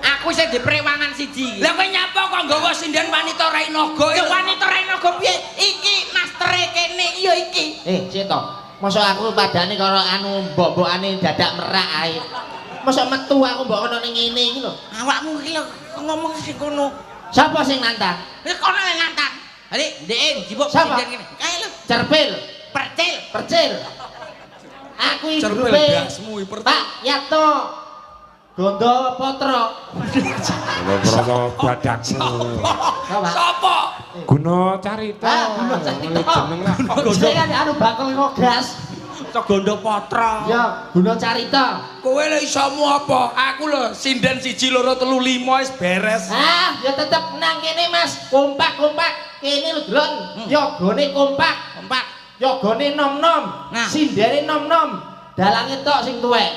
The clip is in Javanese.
Aku sing diprewangan siji iki. Lah kowe nyapa kok nggawa sinden wanita rai naga? Ya wanita rai naga piye? Iki mastere kene iya iki. Sik to. Mosok aku padane karo anu mbok-mbokane dadak merak ae. Mosok metu aku mbok kono ning ngene iki lho. Awakmu iki lho ngomong sing kono. Sapa sing nantang? Wis kono lek nantang. Alik, ndeke njipuk Sapa? sinden kene. Kae lho, Cerpil, percil. Percil. Aku iki Cerpil grupe dasmu iki, percil. Pak Yato. Gondo Potro. Proto badakmu. Sapa? Sapa? Guna Carita. Ah, Guna Carita. Jeneng lah. Jeneng kan anu bakul gas. Cok Gondo Potra. Ya, Guna Carita. Kowe lho isomu apa? Aku lho sinden 1 2 3 5 wis beres. Ah, ya tetep nang kene Mas. Kompak-kompak. Kene lho delok. Yogane kompak. Kompak. Yogane nom-nom. Nah. Sindene nom-nom. Dalange tok sing tuwek.